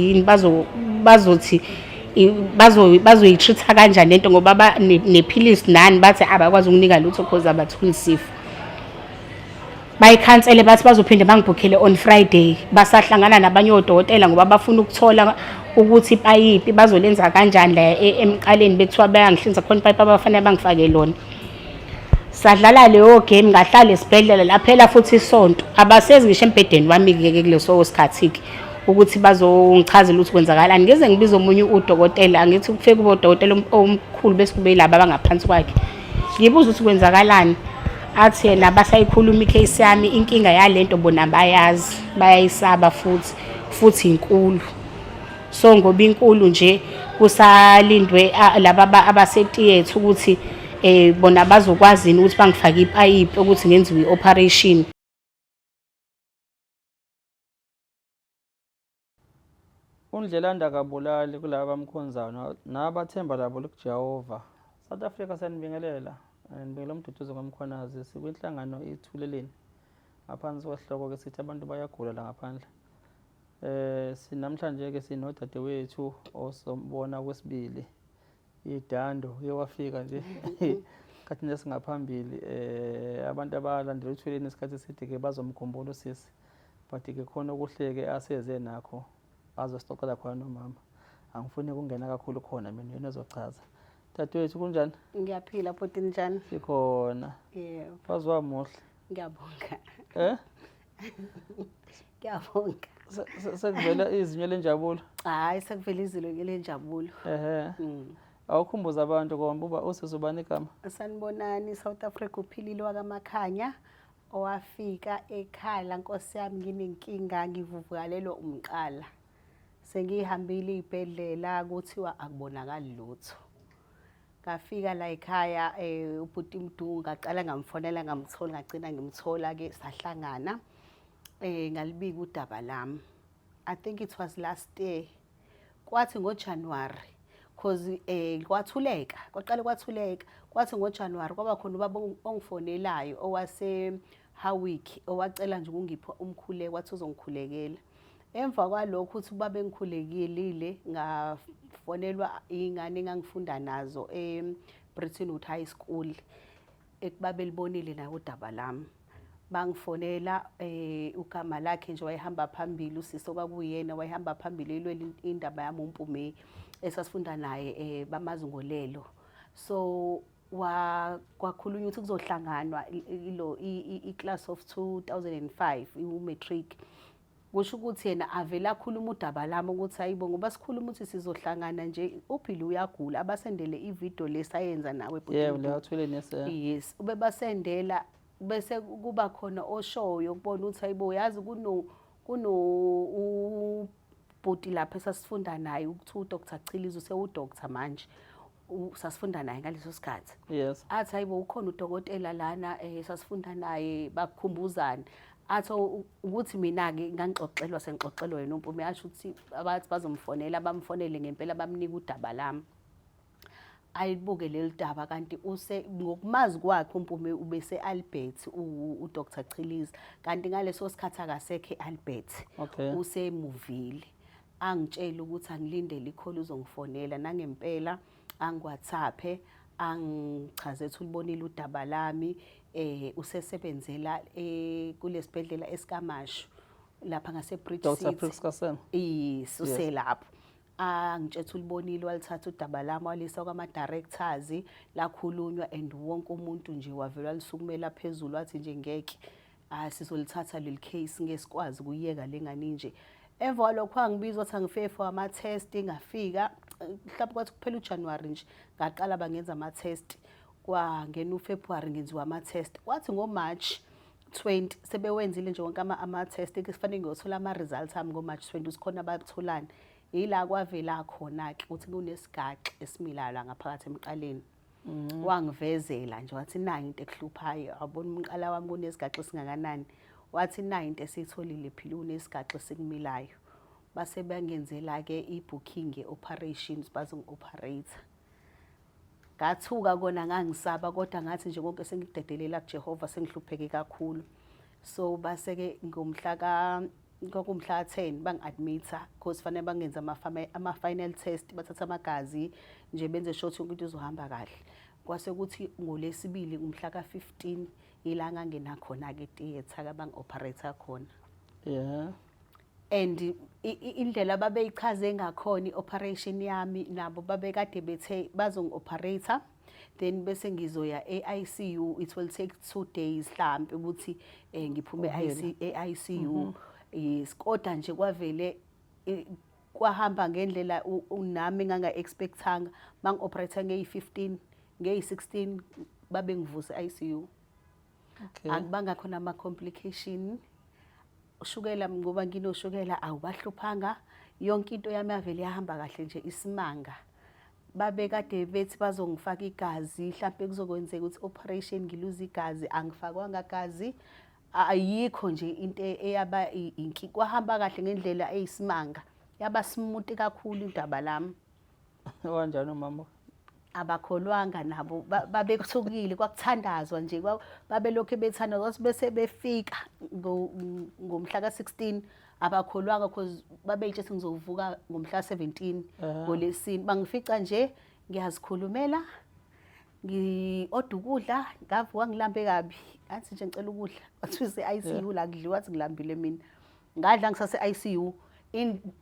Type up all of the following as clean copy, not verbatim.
Yini bazothi bazoyi-treat-a kanjani lento ngoba nephilisi nani bathi abakwazi ukunika lutho cause abatholi sifo. Bayikhansele bathi bazophinde bangibhukhele on Friday basahlangana nabanye odokotela ngoba bafuna ukuthola ukuthi ipayipi bazolenza kanjani la emqaleni bekuthiwa bayangihlinza khona ipayipi abafanele bangifake lona. Sadlala leyo game ngahlala esibhedlela laphela futhi isonto abasezi ngisho embhedeni wami-ke kuleso sikhathi-ke ukuthi bazongichazela ukuthi kwenzakalani. Ngize ngibize omunye udokotela, angithi kufike kube udokotela omkhulu bese kube yilaba abangaphansi kwakhe, ngibuze ukuthi kwenzakalani, athi yena basayikhuluma i-case yami, inkinga yalento bona bayazi, bayayisaba futhi futhi inkulu. So ngoba inkulu nje kusalindwe laba abasetiyethu ukuthi bona bazokwazi yini ukuthi bangifake ipayipi ukuthi ngenziwe i-operation. Undlelanda akabulali kulaba abamkhonzayo nabathemba labo likuJehova. South Africa siyanibingelela. Nibingelela uMduduzi ngoMkhwanazi sikwinhlangano iThuleleni. Ngaphansi kwesihloko ke sithi abantu bayagula la ngaphandle. Sinamhlanje ke sinodadewethu osombona kwesibili idando uye wafika nje khathini esingaphambili abantu abalandela uThuleleni isikhathi eside ke bazomkhumbula usisi. But ke khona okuhleke aseze nakho azosixoxela khona nomama. Angifuni ukungena kakhulu khona mina yena ozochaza. Dadewethu kunjani? Ngiyaphila bhuti njani? Sikhona. Yebo. Wazi wamuhle. Ngiyabonga. Eh? Ngiyabonga. Sekuvela izinyo lenjabulo. Hayi sekuvela izinyo lenjabulo. Ehhe. Awukhumbuza abantu komba uba usisi ubani igama? Sanibonani South Africa uphilile wakaMakhanya owafika ekhala Nkosi yami nginenkinga ngivuvukalelwa umqala. Sengihambile izibhedlela kuthiwa akubonakali lutho. Ngafika la ekhaya ubhuti Mdu ngaqala ngamfonela ngamthola ngagcina ngimthola ke sahlangana ngalibika udaba lami. I think it was last year. Kwathi ngoJanuary cause kwathuleka kwaqala kwathuleka kwathi ngoJanuary kwaba khona ubaba ongifonelayo owase Howick owacela nje ukungipha umkhuleko wathi uzongikhulekela. Emva kwalokho uthi ubaba engikhulekile ngafonelwa ingane engangifunda nazo eBrettonwood High School ekuba belibonile nayo udaba lami. Bangifonela ugama lakhe nje wayehamba phambili usisi okwakuyena wayehamba phambili elwela indaba yami uMpume esasifunda naye bamazi ngolelo. So kwakhulunywa ukuthi kuzohlanganwa ilo i-class of 2005 u-matric. Kusho ukuthi yena avele akhuluma udaba lami ukuthi hayibo ngoba sikhuluma ukuthi sizohlangana nje uphile uyagula abasendele ivideo lesayenza nawe bhuti. Yebo leyo athwele nese. Yes, ubebasendela bese kuba khona oshoyo ukubona ukuthi hayibo yazi kuno ubhuti lapha esasifunda naye ukuthi uDr Chiliza usewudoctor manje. Sasifunda naye ngaleso sikhathi. Yes. Athi hayibo ukhona udokotela lana sasifunda naye bakukhumbuzana. Athi ukuthi mina ke ngangixoxelwa sengixoxelwa yena uMpume asho ukuthi abathi bazomfonela bamfonele ngempela bamnika udaba lami. Ayibuke leli daba kanti use ngokumazi kwakhe uMpume ubese Albert uDr Chiliza kanti ngaleso sikhathi akasekho eAlbert. Okay. Usemuvile. Angitshela ukuthi angilindele ikholi uzongifonela nangempela angiWhatsApp angichaze ukuthi ulibonile udaba lami usesebenzela kulesibhedlela esikaMashu lapha ngase Bridge Dr. City. Prix Kasem. Yes, uselapho. Angitshela ulibonile walithatha udaba lami walisa kwama directors lakhulunywa and wonke umuntu nje wavela lisukumela phezulu wathi nje ngeke sizolithatha leli case ngeke sikwazi ukuyeka lengane nje. Emva kwalokho angibizwa wathi angifike for ama test ngafika mhlawumbe kwathi kuphela uJanuary nje ngaqala bangenza ama test kwangena uFebruary ngenziwa ama test kwathi ngoMarch 20 sebewenzile nje wonke ama test kufanele ngiyothola ama results ami ngoMarch 20 usikhona abatholani ila kwavela khona ke ukuthi kunesigaxa esimilayo la ngaphakathi emqaleni. Wangivezela nje wathi nayi into ekuhluphayo awubona umqala wami kunesigaxa esingakanani wathi nayi into esiyitholile phila unesigaxa esikumilayo base bangenzela ke i-booking ye-operations bazongi-operate. Ngathuka kona ngangisaba kodwa ngathi nje konke sengikudedelela kuJehova sengihlupheke kakhulu. So base ke ngomhla ka Kwakumhla 10 bangi-admitha because fanele bangenze ama-final test, bathathe amagazi nje benze sure ukuthi yonke into izohamba kahle. Kwase kuthi ngolesibili umhla ka-15 ila ngangena khona-ke e-theatre bangi-operate khona. And indlela ababeyichaze ngakhona i-operation yami, nabo babekade bethe bazongi-operate then bese ngizoya e-ICU, it will take 2 days mhlampe ukuthi ngiphume e-ICU. Yes, kodwa nje kwavele kwahamba ngendlela nami nganga-expectanga. Bangi-operate ngeyi-15, ngeyi-16 babe ngivuse e-ICU. Akubanga khona ama-complication. Ushukela, ngoba nginoshukela, awubahluphanga. Yonke into yami yavele yahamba kahle nje isimanga. Babekade bethi bazongifaka igazi, mhlampe kuzokwenzeka ukuthi operation ngiluze igazi, angifakwanga gazi. Ayikho nje into eyaba inkinga, kwahamba kahle ngendlela eyisimanga, yaba smooth kakhulu indaba lami. Kanjani umama? Abakholwanga nabo, babethukile, kwakuthandazwa nje, babelokhu bethandaza. Kwathi bese befika ngomhla ka-16 abakholwanga, cause babeyitshe ngizovuka ngomhla 17 ngolesine. Bangifica nje ngiyazikhulumela, ngi-order ukudla, ngavuka ngilambe kabi, ngathi nje ngicela ukudla, kwathiwa ise-ICU la kudliwa, wathi ngilambile mina, ngadla ngisase-ICU.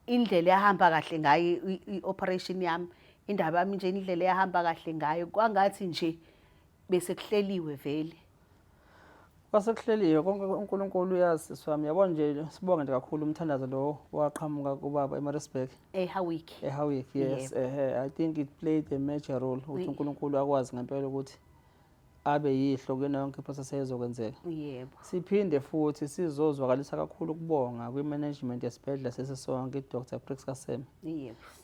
Indlela eyahamba kahle ngayo i-operation yami, indaba yami nje, indlela eyahamba kahle ngayo, kwangathi nje bese kuhleliwe vele. Kwase kuhleliwe konke, uNkulunkulu uyazi, sisi wami. Yabona nje, sibonge nje kakhulu umthandazo lo waqhamuka kubaba eMaritzburg. EHowick. eHowick, yes. I think it played a major role ukuthi uNkulunkulu akwazi ngempela ukuthi abe yihlo kuyona yonke iprocess ezokwenzeka. Siphinde futhi sizozwakalisa kakhulu ukubonga kwi-management yesibhedlela sesisonke, i-Dr Prix Seme.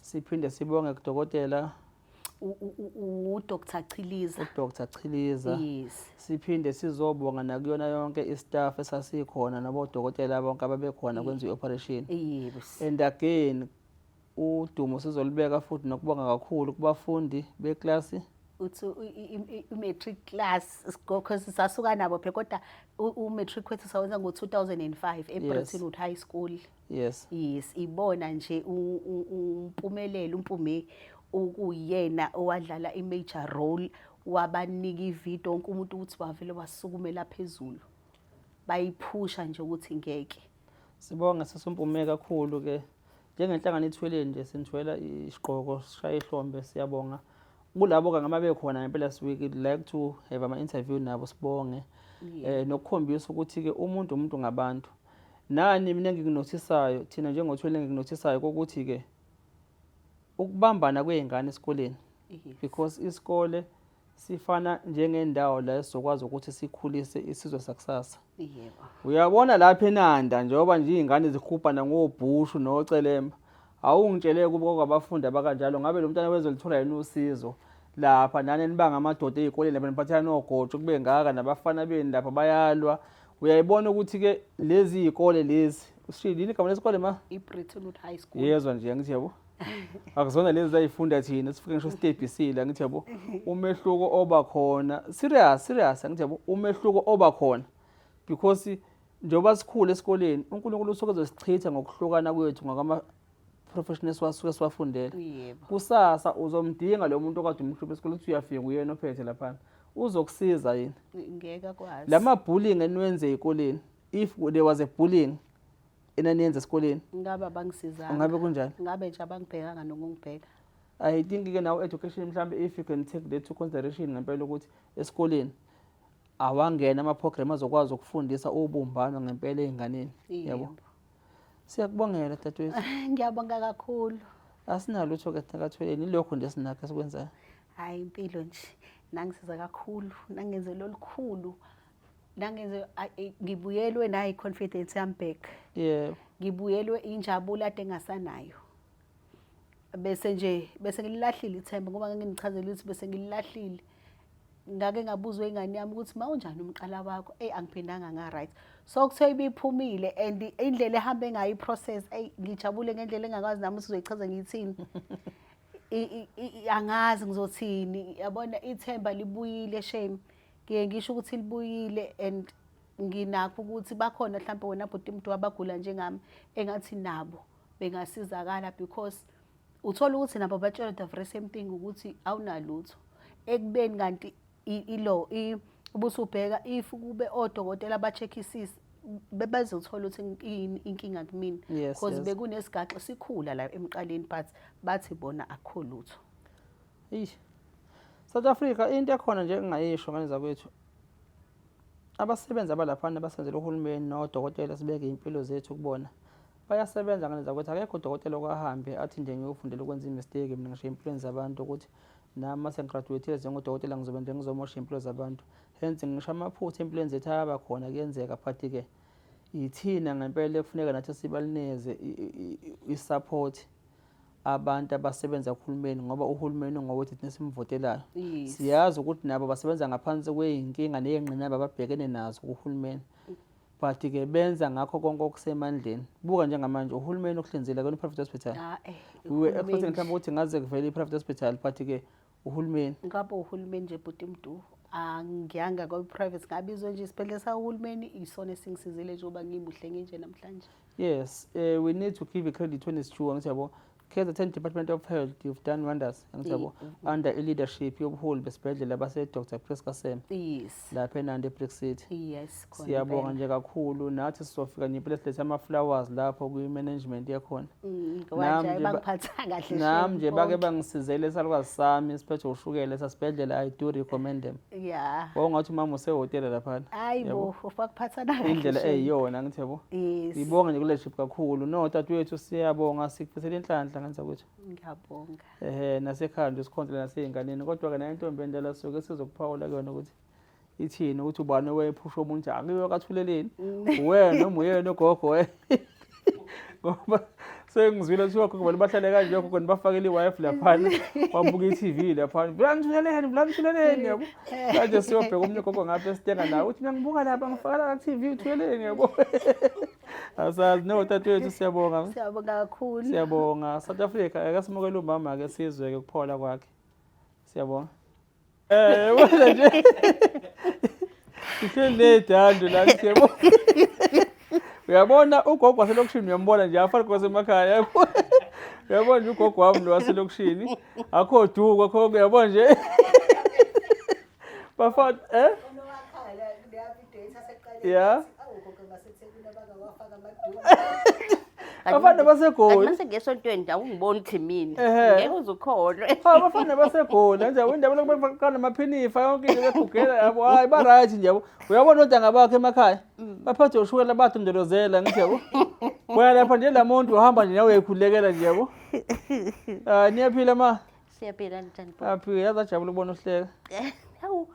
Siphinde sibonge kudokotela uDr Chiliza. uDr Chiliza. Siphinde sizobonga nakuyona yonke istaff esasikhona nabodokotela bonke ababekhona kwenza i-operation. And again, udumo sizolibeka futhi nokubonga kakhulu kubafundi beklasi Uthi i-matric class, because sasuka nabo phela, kodwa u-matric wethu sawenza ngo-2005 eBrettonwood High School. Yes, ibona nje uMpumelelo, uMpume ukuyena owadlala i-major role, wabanika ividiyo wonke umuntu ukuthi wavele wasukumela phezulu, bayiphusha nje ukuthi ngeke. Sibonge sisumpume kakhulu ke njengenhlangano ithweleni nje, sinithwela isigqoko, sishaya ihlombe, siyabonga kulabo ke ngama bekhona ngempela. We would like to have ama interview nabo, sibonge nokukhombisa ukuthi ke umuntu umuntu ngabantu. Nani mina engikunothisayo, thina njengothwele, engikunothisayo ukuthi ke ukubambana kwezingane esikoleni, because isikole sifana njengendawo la esizokwazi ukuthi sikhulise isizwe sakusasa. Uyabona lapha eNanda, njengoba nje iy'ngane zihubhana ngobhushu nocelemba, awungitshele kuba kwabafundi abakanjalo ngabe lo mntwana wezolithola yini usizo lapha? Nani nibanga amadoda ey'koleni lapha, niphathana nogotsho kube ngaka, nabafana beni lapha bayalwa. Uyayibona ukuthi-ke lezi iy'kole lezi, usishilo yini igama lesikole ma? I-Brettonwood High School. Yezwa nje, angithi yabo, akuzona lezi zayifunda thina sifike ngisho sitebhisile, angithi yabo, umehluko oba khona, serious serious, angithi yabo, umehluko oba khona, because njengoba sikhula esikoleni, uNkulunkulu usuke ezosichitha ngokuhlukana kwethu ngakama professional esiwasuke siwafundela. Kusasa uzomdinga lo muntu okade umhluphe esikoleni, uthi uyafika uyena ophethe laphana, uzokusiza yini? Ngeke akwazi. Lama bullying eniwenze ezikoleni, if there was a bullying enaniyenza esikoleni, Ngabe abangisizanga. Ngabe kunjani? Ngabe nje abangibhekanga nokungibheka. I think ke now education mhlambe, if you can take that to consideration ngempela ukuthi esikoleni awangena ama-program azokwazi ukufundisa ubumbano ngempela ey'nganeni, yabo. Siyakubongela, dadewethu. Ngiyabonga kakhulu. Asinalutho-ke thina kaThweleni, ilokhu nje esinakho esikwenzayo. Hhayi, impilo nje nangisiza kakhulu, nangenzela olukhulu, nangenze ngibuyelwe nayo i-confidence yami back. Ngibuyelwe injabulo ade engasanayo, bese nje bese ngililahlile ithemba, ngoba nganginichazela ukuthi bese ngililahlile. Ngake ngabuzwa ingane yami ukuthi, "Ma, unjani umqala wakho?" Eyi, angiphindanga nga-right. So kuthiwa ibiphumile, and indlela ehambe ngayo i-process, eyi, ngijabule ngendlela engakwazi nami ukuthi uzoyichaza ngiyithini. Angazi ngizothini. Yabona, ithemba libuyile, shame, ngiye ngisho ukuthi libuyile and Nginakho ukuthi bakhona mhlawumbe wena bhuti mntu abagula njengami engathi nabo bengasizakala, because uthola ukuthi nabo batshelwa the very same thing ukuthi awunalutho, ekubeni kanti ilo ubusubheka if kube odokotela ba-check-isise bebezothola ukuthi yini inkinga kumina, because bekunesigaxa sikhula la emqaleni, but bathi bona akukho lutho. Eish. South Africa, into ekhona nje engingayisho ngane zakwethu, abasebenzi abalaphana abasebenzela uhulumeni nodokotela, sibeke iy'mpilo zethu kubona, bayasebenza ngane zakwethu. Akekho udokotela okahambe athi nje ngiyofundela ukwenza i-mistake mina ngisho ey'mpilweni zabantu, ukuthi nami mase ngi-graduate-ile njengodokotela ngizobe nje ngizomosha iy'mpilo zabantu. Hence ngisho amaphutha empilweni zethu ayaba khona, kuyenzeka, but-ke yithina ngempela ekufuneka nathi sibalineze i-support abantu abasebenza kuhulumeni, ngoba uhulumeni ungowethu thina esimvotelayo. Siyazi ukuthi nabo basebenza ngaphansi kwey'nkinga ney'ngqinamba ababhekene nazo kuhulumeni, but-ke benza ngakho konke okusemandleni. Buka njengamanje uhulumeni ukuhlinzile kona i-private hospital. Ah, We were expecting uhulumeni. Mhlawumbe ukuthi ngaze kuvele i-private hospital, but-ke uhulumeni. Ngabe uhulumeni nje, bhuti Mdu, angiyanga kwa-private, ngabizwe nje isibhedlela sakahulumeni, isona esingisizile njengoba ngimuhle nginje namhlanje. Yes, we need to give credit when it's due, angithi yabo. KZN Department of Health, you've done wonders, angithi yabo, under i-leadership yobuholi besibhedlela base-Dr Prisca Seme lapha eNanda, eBrix City. Yes, khona Siyabonga impela. nje kakhulu. Nathi sizofika nje impela silethe ama-flowers lapho kwi-management yakhona. Nami nje bangiphatha kahle. Nami nje bake bonke. bangisizele isalukazi sami siphethwe ushukela esasibhedlela. I do recommend them. Wawungathi umama usehhotela laphana. Hayi Yabo. bo, bakuphathana kahle. Indlela Shame. eyiyona, angithi yabo. Ngibonga nje kule-leadership kakhulu. No dadewethu, siyabonga, sikufisela inhlanhla ngenza kwethu. Ngiyabonga. Ehe, nasekhaya nje sikhonzele nasey'nganeni, kodwa-ke nayo intombi endala suke sizokuphawula kuyona ukuthi ithini, ukuthi ubani owayephusha omunye akuyiwe kaThuleleni, uwena noma uyena ugogo we, ngoba sengizwile kuthiwa ogogo vele bahlale kanje, ogogo nibafakele i-wifi laphana, babuka i-TV laphana, vulani Thuleleni, vulani Thuleleni, yabo. Kanje siyobheka omunye ugogo ngapha esitenga nawe uthi mina ngibuka lapha, ngifaka la ku-TV uThuleleni, yabo. Asazi. No dadewethu, siyabonga. Siyabonga kakhulu. Siyabonga. South Africa, ake simukele umama-ke, sizwe-ke ukuphola kwakhe. Siyabonga. Yabona nje ihleli nedando la, siyabona. Uyabona ugogo waselokishini, uyambona nje afana kwasemakhaya, yabo. Uyabona nje ugogo wami lo waselokishini, akho duko, akho, uyabona nje bafana eh Yeah. Abafana baseGoli. Mase ngesontweni nje awungiboni ukuthi mina. Ngeke uze ukholwe. Ha, abafana baseGoli nje indaba lokhu baqala namaphinifa yonke into begugela, yabo. Hayi, ba right nje, yabo. Uyabona ontanga bakhe emakhaya baphathwe ushukela, badondolozela, ngithi yabo. Wena lapha nje la muntu uhamba nje nawe uyayikhulekela nje, yabo. Ah, niyaphila ma? Siyaphila, njani? Aphila, yazi ajabula ukubona uhleka. Hawu.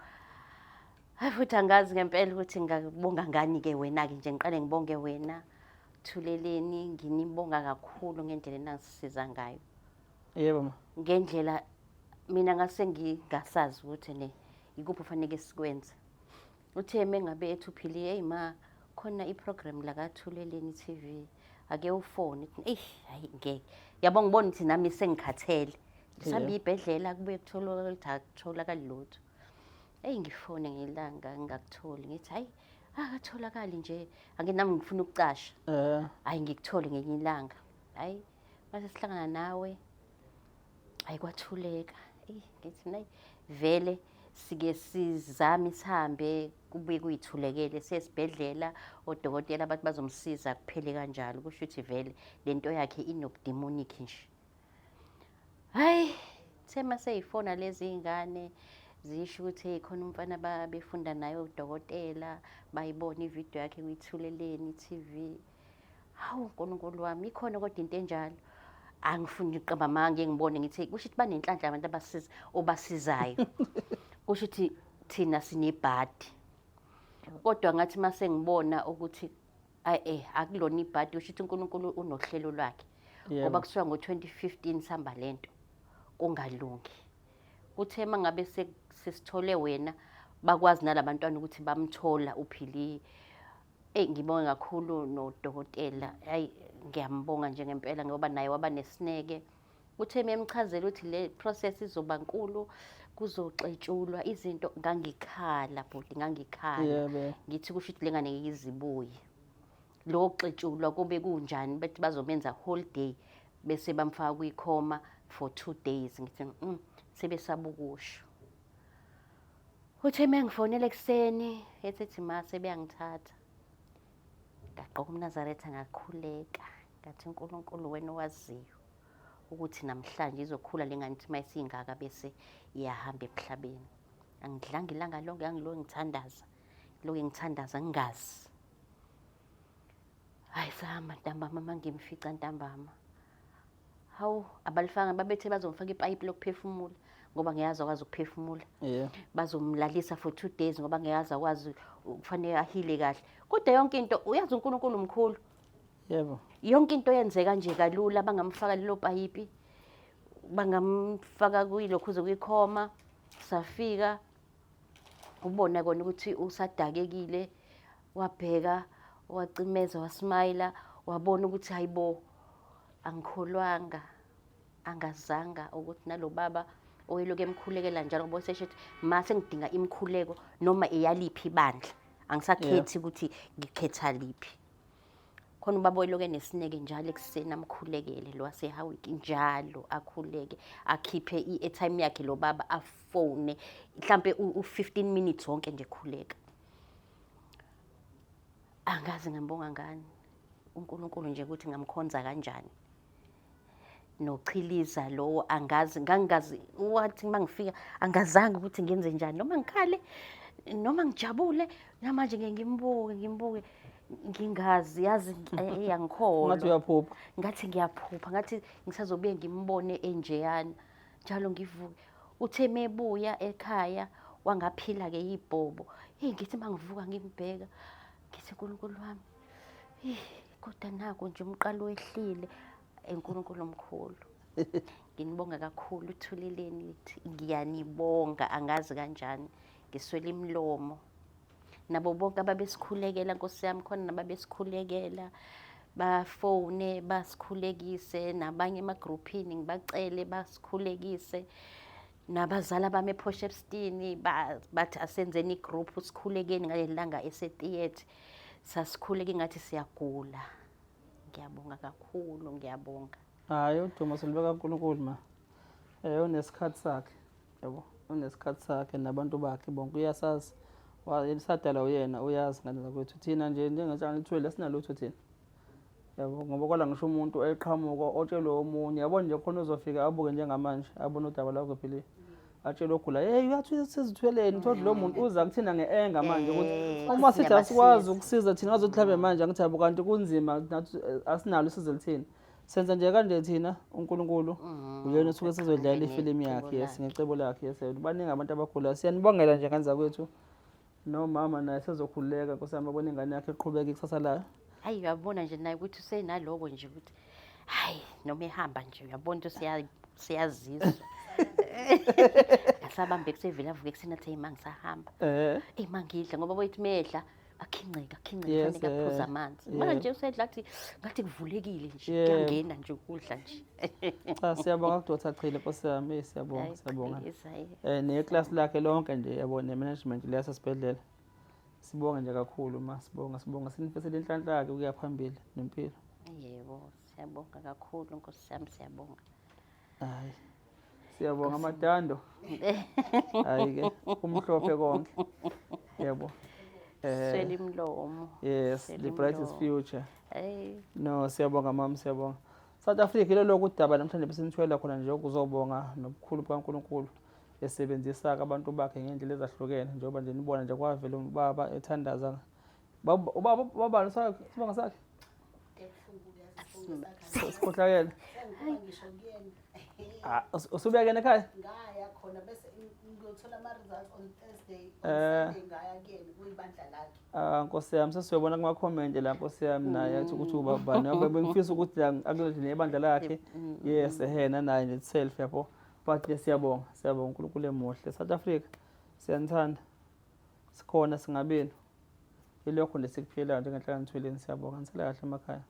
Hayi, futhi angazi ngempela ukuthi ngingakubonga ngani-ke wena-ke nje, ngiqale ngibonge wena Thuleleni, nginibonga kakhulu ngendlela enangisiza ngayo. Yebo ma. Ngendlela mina ngase ngingasazi ukuthi ne ikuphi ofanele sikwenze. Uthe mengabe ethi uphili, hey ma, khona i-program la kaThuleleni TV, ake ufone. Eyi, hayi ngeke, yabo, ngibona ukuthi nami sengikhathele, ngisahamba iy'bhedlela, kubuye kutholakala ukuthi akutholakali lutho. Eyi, ngifone ngelanga ngingakutholi, ngithi hayi, akatholakali nje, ake nami ngifuna ukucasha. Hayi, ngikuthole ngenye ilanga. Hayi, mase sihlangana nawe, hayi, kwathuleka. Eyi, ngithi mina, vele sike sizame sihambe, kubuye kuyithulekele, sesibhedlela odokotela bathi bazomsiza, kuphele kanjalo. Kusho ukuthi vele lento yakhe inobudemonic nje. Hayi, thema seyifona lezi iy'ngane zisho ukuthi hey, khona umfana babefunda naye udokotela, bayibona ividiyo yakhe kuyithuleleni i-TV. Hawu Nkulunkulu wami, ikhona kodwa into enjalo? Angifuni ukuqamba amanga, ngibone ngithi kusho ukuthi banenhlanhla abantu abasiza obasizayo, kusho ukuthi thina sinebhadi. Kodwa ngathi mase ngibona ukuthi ayi, akulona ibhadi, kusho ukuthi uNkulunkulu unohlelo lwakhe, ngoba kusuka ngo-2015 sihamba lento kungalungi. Kuthe mangabe sesithole wena, bakwazi nalabantwana ukuthi bamthola uphili. Eyi, ngibonge kakhulu nodokotela, hayi, ngiyambonga nje ngempela, ngoba naye waba nesineke. Uthe memchazela ukuthi le process izoba nkulu kuzoxetshulwa izinto ngangikhala bhuti ngangikhala Yebo. ngithi kusho ukuthi lengane ngeke izibuye lokho kuxetshulwa kube kunjani bethi bazomenza whole day bese bamfaka kwikhoma for 2 days ngithi sebesaba ukusho. Uthe mengifonela ekuseni ethi ma sebeyangithatha ngagqoka umNazaretha ngakhuleka ngathi uNkulunkulu wena owaziyo ukuthi namhlanje izokhula lengane ithi mayisingaka bese iyahamba emhlabeni. Angidlanga ilanga lonke ngangilokhu ngithandaza lokhu ngithandaza ngingazi. Hayi sahamba ntambama mangimfica ntambama. Hawu abalifanga babethe bazomfaka ipayipi lokuphefumula ngoba ngiyazi akwazi ukuphefumula. Bazomlalisa for 2 days ngoba ngiyazi akwazi kufanele ahile kahle. Kodwa yonke into uyazi uNkulunkulu mkhulu. Yebo. Yonke into yenzeka nje kalula bangamfaka lelo payipi bangamfaka kuyilokhuze kwikhoma safika ubona kona ukuthi usadakekile wabheka wacimeza wasmayila wabona ukuthi hayibo angikholwanga angazanga ukuthi nalo baba oyeloku emkhulekela njalo ngoba usesho ukuthi ma sengidinga imikhuleko noma eyaliphi ibandla angisakhethi ukuthi ngikhetha liphi. Khona ubaba oyeloku enesineke njalo ekuseni amkhulekele lo waseHowick njalo akhuleke akhiphe i-airtime yakhe lo baba afone mhlampe u-15 minutes wonke nje khuleka. Angazi ngambonga ngani uNkulunkulu nje ukuthi ngamkhonza kanjani. Nochiliza lowo angazi ngangazi wathi mangifika angazange ukuthi ngenze njani noma ngikhale noma ngijabule namanje ngeke ngimbuke ngimbuke ngingazi yazi angikholwa. Ngathi uyaphupha. Ngathi ngiyaphupha ngathi ngisazobuye ngimbone enjeyana njalo ngivuke. Uthe mebuya ekhaya wangaphila ke ibhobo. Hey ngithi mangivuka ngimbheka ngithi uNkulunkulu wami kodwa naku nje umqalo wehlile eNkulunkulu omkhulu. Nginibonga kakhulu Thuleleni ngithi ngiyanibonga angazi kanjani ngiswele imilomo. Nabo bonke ababesikhulekela Nkosi yami khona nababesikhulekela bafone basikhulekise nabanye emagruphini ngibacele basikhulekise nabazali bami ePort Shepstone bathi asenzeni igroup sikhulekeni ngaleli langa esetheatre sasikhuleka ingathi siyagula. Ngiyabonga kakhulu ngiyabonga. Hayi udumo silubeka kuNkulunkulu ma. Unesikhathi sakhe yabo unesikhathi sakhe nabantu bakhe bonke uyasazi sadala uyena uyazi ngane zakwethu thina nje njengenhlangano ithwele asinalutho thina yabo ngoba kwala ngisho umuntu eqhamuka otshelwe omunye yabo nje khona uzofika abuke njengamanje abone udaba lwakho philile atshele ogula hey uyathi sezithweleni uthola lo muntu uza kuthina nge-enga manje ukuthi uma sithi asikwazi ukusiza thina ngazothi mhlawumbe manje angithi yabo kanti kunzima nathi asinalo usizo lithini senza nje kanje thina uNkulunkulu uyena osuke sezodlala ifilimu yakhe yes ngecebo lakhe yes baningi abantu abagulayo siyanibongela nje ngane zakwethu nomama naye sezokhululeka nkosi yami abona ingane yakhe eqhubeka ikusasa layo. Hayi uyabona nje naye ukuthi usenaloko nje ukuthi hayi noma ehamba nje uyabona ukuthi siyazizwa. Asabambe kusevele avuke ekuseni athi hey ma ngisahamba. Hey ma ngidla ngoba boyithi medla akhinceka akhinceke kufanele aphuze amanzi. Manje usedla athi ngathi kuvulekile nje kuyangena nje ukudla nje. Cha siyabonga kuDr Chile Nkosi yami siyabonga siyabonga. Neclass lakhe lonke nje yabo ne-management le yasesibhedlela. Sibonge nje kakhulu ma sibonga sibonga sinifisele inhlanhla ke ukuya phambili nempilo. Yebo siyabonga kakhulu Nkosi yami siyabonga. Hayi. Siyabonga amadando. Hayi ke kumhlophe konke. Yebo. Swela imlomo. Yes, the brightest future. Hey. No, siyabonga mama siyabonga. South Africa ilolo lokudaba namhlanje besinithwela khona nje ukuzobonga nobukhulu bukaNkulunkulu esebenzisa abantu bakhe ngendlela ezahlukene njengoba nje nibona nje kwavela ubaba ethandaza ubaba ubaba sibonga sakhe sikhohlakele usubuyakena ekhaya ngaya khona bese ngiyothola ama-results on Thursday on Sunday ngaya kuyena kuyibandla lakhe. Ah Nkosi yami sesiyobona kuma comment la Nkosi yami naye athi ukuthi ubabani ngoba bengifisa ukuthi akulethe nebandla lakhe yes ehena naye nje itself yabo but ke siyabonga siyabonga uNkulunkulu emuhle South Africa siyanithanda sikhona singabenu ilokho nje sikuphilayo njengenhlangano Thweleni siyabonga nisele kahle emakhaya.